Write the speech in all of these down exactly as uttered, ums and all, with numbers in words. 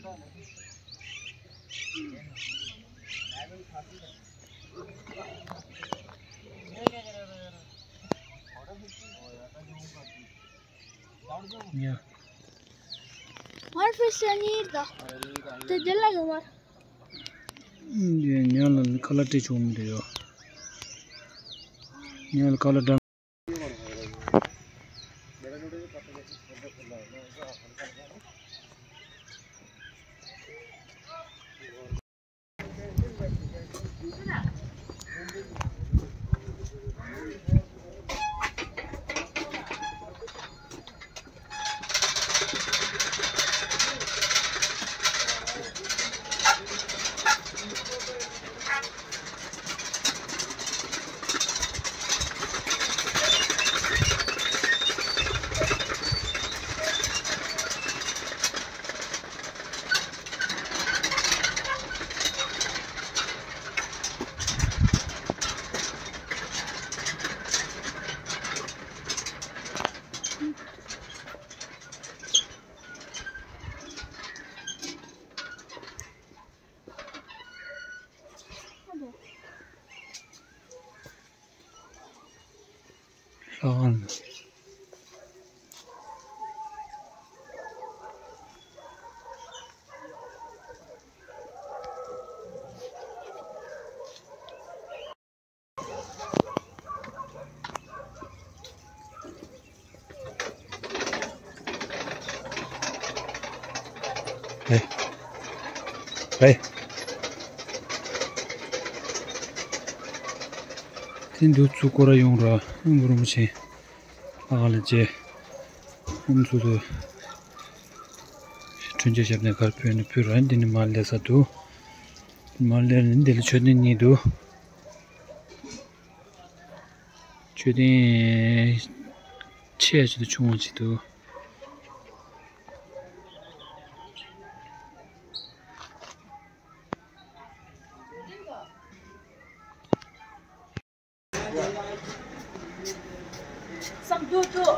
མར་ཕེ་ཤ་ནི་ད། དེ་རྒྱལ་ལ་ཡོང་བར། ཉ་ལ་ཁ་ལག་སྤྲད་ཆོག་མི་འདུག་ཡོ། ཉ་ལ་ཁ་ལག་འདྲ། ལྷ་ཁང་། ཨེ། ཨེ། དེ་འདུག་ཚུར་སྐོར་ར་ཡོང་ར་ཨེ་གུ་རུ་མ་ཆེ། ཨ་ལ་ཅེ། ཨུམ་ཚུ་ཚུ། འཕྲུལ་ཆས་ཞབས་ནས་གར་ཕུལ་ནས་ཕུལ་ར་འདི་ནི་མར་སླེབས་ས་འདུག་མར་སླེབས་ནས་འདི་ལ་མཆོད་རྟེན་གཉིས་འདུག་མཆོད་རྟེན་ཆེ་ཆེ་དང་ཆུང་བ་ཆེ་འདུག་བསམ་འདུག་འདུག་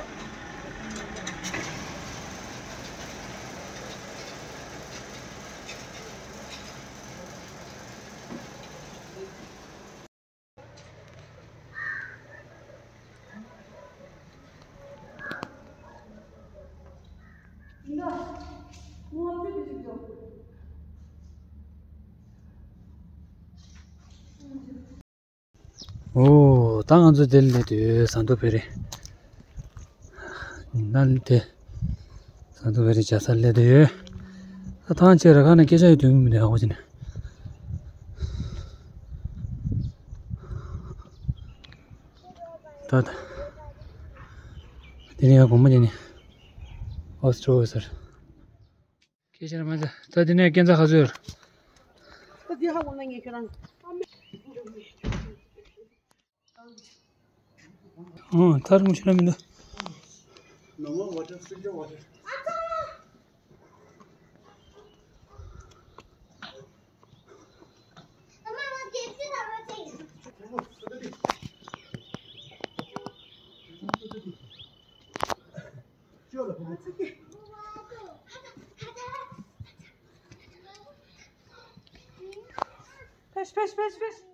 འོ། ད་ང་ཚོ་དེར་སླེབས་དུས་ཟན་ཐོ་བེ་རི། ན་དེ། ཟན་ཐོ་བེ་རི་བྱ་ས་སླེབས་དུས་ཡོད། ད་ཐང་ཆེ་ར་ཁ་ན་སྐད་ཆ་ཡོད་དུས་མི་འདུག་ཨ་ཁོ་ཅི་ནས། ད་ད། དེ་ནས་ཡང་གོང་མ་ཅི་ནས། ཨོ་སི་ཊྲོ་ཨོ་སར། ཁྱེད་ཤེས་ར་མ་ཟ། ད་དེ་ནས་སྐས་འཛེག་ག་ཚོད་ཡོད། ད་དེ་ཧ་གོ་ན་ངས་ཁྱེད་རང་། ཨང་། ཐར་མོ་ཆེ་ན་མི་འདུག Normal water, filter water. ཕེཤ་ཕེཤ་ཕེཤ་ཕེཤ།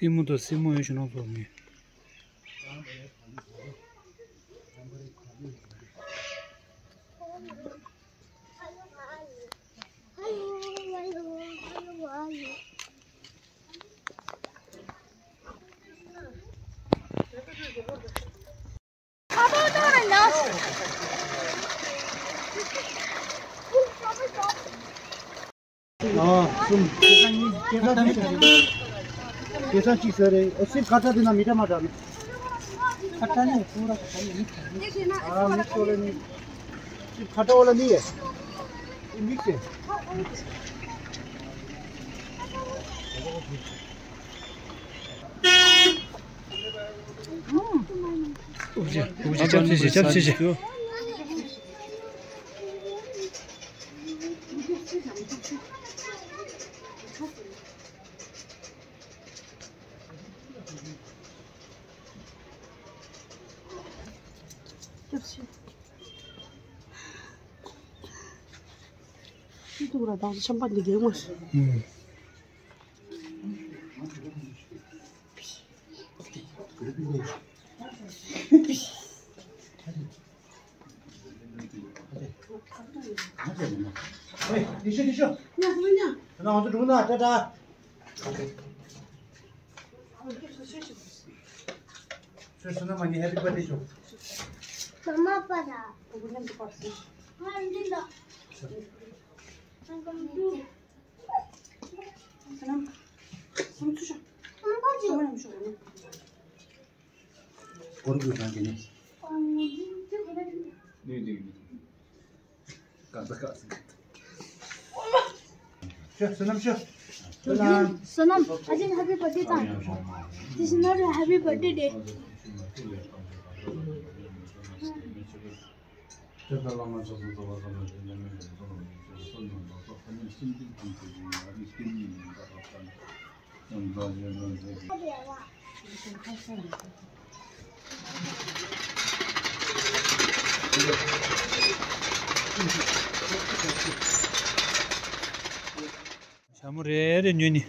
སྲིན་མོ་དང་སྲིན་མོ་ཡོད་ཞུ་ན་ཚོགས་མི། དེ་སང་གཅིག་ཟེར་རེད། ཨོ་སིབ་ཁ་ཏ་དེ་ན་མི་འདྲ་མ་འདྲ་ནི། ཁ་ཏ་ནི་ཁོ་ར་ཁ་ཏ་ནི་མི་འདྲ་ནི། ཨ་མི་ཚོ་ལ་ནི། སིབ་ཁ་ཏ་འོ་ལ་ནི་ཡེ། ཨི་མིག་སེ། ཨུ་ཅེ་ཨུ་ཅེ་ཅབ་ཅེ་ཅེ་ཅབ་ཅེ་ཅེ། ཤི་ཐུག་ར་དང་ཆམ་པ་འདི་རྒྱལ་མོ། ཨུམ། ཨེ། དེ་ཤོད་དེ་ཤོད། ཉ་སོང་ཉ། ད་ང་ཚོ་འགྲོ་ན་ཏྲ་ཏྲ། ཁྱོད་བསོད་ནམས་མ་ཉེས་ཧེ་པི་བར་ཐི་ཌེ་ཞུ། མ་མ་པ་ར། ང་འདི་ལ། བསོད་ནམས། སུམ་ཚུ་ཤོ། མ་པ་ཅི། སུམ་ཡང་ཤོ། སྐོར་དགོས་གང་གི་ནི། ནུས་འདུག་ནི། གང་ཟག་ག་ཟིག་ཤོ། བསོད་ནམས་ཤོ། བསོད་ནམས། བསོད་ནམས། ཨ་ཅེ་ཧེ་པི་བར་ཐི་ཌེ་དང་། དེ་བཞིན་ན་རེ་ཧེ་པི་བར་ཐི་ཌེ། ཞྭ་མོ་རེ་རེ་ཉོས་ནི།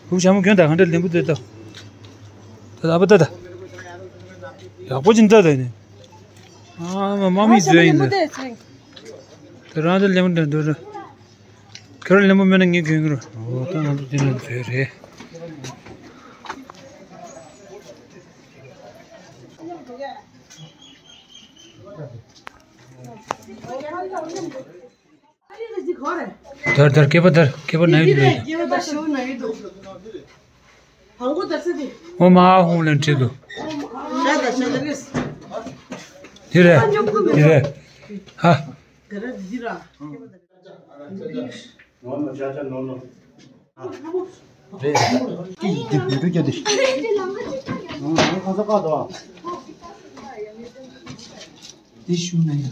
ཧུབ་ཞྭ་མོ་གྱོན་དང་ག་འདྲ་ལེན་པོ་འདུག་ད། ད་ཨ་ཕ་ད་ད། ཡག་པོ་ཅིག་འདུག་ད་ནི། ཨ་མ་མ་མི་བཟོས་ཡིན་ད། ད་རང་ད་ལེན་པོ་འདུག་འདུག་ར། ཁྱོད་རང་ལེན་པོ་མེད་ན་ངས་གྱོན་གི་ར། འོ་ད་ང་ཚོ་དེ་ན་བཟོས་རེད། དར་དར་སྐེད་པ་དར་སྐེད་པ་ན་ཡོད་འདུག་ཨོ་མ་ཧོང་ལན་ཁྲིད་དུ། དེ་རེད། དེ་རེད། ཧ། རེད། དེ་བུ་ཕྲུག་སྐྱ་དེ། ཁ་ས་ཀ་དོ། དེ་ཤུ་ན་ཡ།